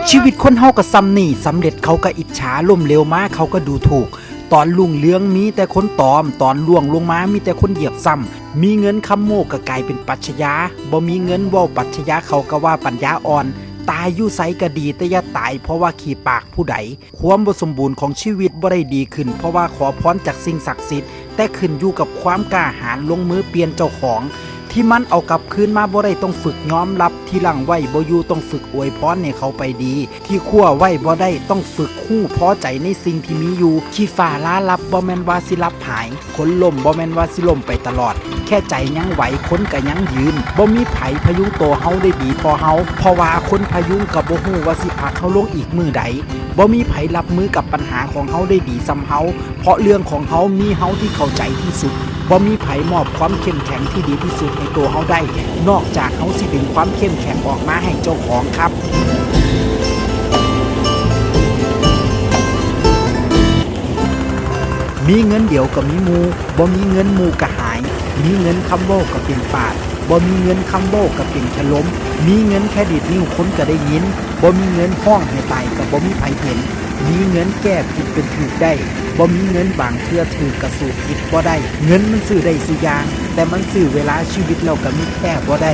ຊີວິດຄົນເຮົາກໍສ່ຳນີ້, ສຳເລັດເຂົາກໍອິດສາ, ລົ້ມເຫຼວມາເຂົາກໍດູຖູກ. ຕອນຮຸ່ງເຮືອງມີແຕ່ຄົນຕອມ, ຕອນລ່ວງລົງມາມີແຕ່ຄົນຢຽບຊ້ຳ. ມີເງິນຄຳໂມ້ກໍກາຍເປັນປັດຊະຍາ, ບໍ່ມີເງິນເວົ້າປັດຊະຍາເຂົາກໍວ່າປັນຍາອ່ອນ. ຕາຍຢູ່ໃສກໍດີ, ແຕ່ຢ່າຕາຍເພາະວ່າຂີ້ປາກຜູ້ໃດ. ຄວາມບໍ່ສົມບູນຂອງຊີວິດບໍ່ໄດ້ດີຂຶ້ນ ເພາະວ່າຂໍພອນຈາກສິ່ງສັກສິດ, ແຕ່ຂຶ້ນຢູ່ກັບຄວາມກ້າຫານລົງມືປ່ຽນເຈົ້າຂອງ. ທີ່ມັນເອົາກັບຄືນມາບໍ່ໄດ້ ຕ້ອງຝຶກຍອມຮັບ, ທີ່ລັງໄວ້ບໍ່ຢູ່ ຕ້ອງຝຶກອວຍພອນໃຫ້ເຂົາໄປດີ, ທີ່ຄວ້າໄວ້ບໍ່ໄດ້ ຕ້ອງຝຶກຮູ້ພໍໃຈໃນສິ່ງທີ່ມີຢູ່. ຂີ້ຟ້າລາຫຼັບບໍ່ແມ່ນວ່າຊິຫຼັບຫາຍ, ຄົນລົ້ມບໍ່ແມ່ນວ່າຊິລົ້ມໄປຕະຫຼອດ, ແຄ່ໃຈຍັງໄຫວ ຄົນກໍຍັງຢືນ. ບໍ່ມີໃຜພະຍຸງໂຕເຮົາໄດ້ດີພໍເຮົາ, ເພາະວ່າຄົນພະຍຸງກໍບໍ່ຮູ້ວ່າຊິຜັກເຮົາລົງອີກມື້ໃດ. ບໍ່ມີໃຜຮັບມືກັບບັນຫາຂອງເຮົາໄດ້ດີສ່ຳເຮົາ, ເພາະເລື່ອງຂອງເຮົາມີເຮົາທີ່ເຂົ້າໃຈທີ່ສຸດ. ບໍ່ມີໃຜມອບຄວາມເຂັ້ມແຂງທີ່ດີທີ່ສຸດໃຫ້ໂຕເຮົາໄດ້ ນອກຈາກເຮົາຊິດຶງຄວາມເຂັ້ມແຂງອອກມາໃຫ້ເຈົ້າຂອງຄັບ. ມີເງິນດຽວກໍມີໝູ່, ບໍ່ມີເງິນໝູ່ກໍຫາຍ. ມີເງິນຄຳເວົ້າກໍເປັນປາດ, ບໍ່ມີເງິນຄຳເວົ້າກໍເປັນແຄ່ລົມ. ມີເງິນແຄ່ດີດນິ້ວຄົນກໍໄດ້ຍິນ, ບໍ່ມີເງິນຮ້ອງໃຫ້ຕາຍກໍບໍ່ມີໃຜເຫັນ. ມີເງິນແກ້ຜິດເປັນຖືກໄດ້, ບໍ່ມີເງິນບາງເທື່ອຖືກກໍສູ້ຜິດບໍ່ໄດ້. ເງິນມັນຊື້ໄດ້ຊຸຢ່າງ, ແຕ່ມັນຊື້ເວລາຊີວິດແລ້ວກໍມີແທ້ບໍ່ໄດ້.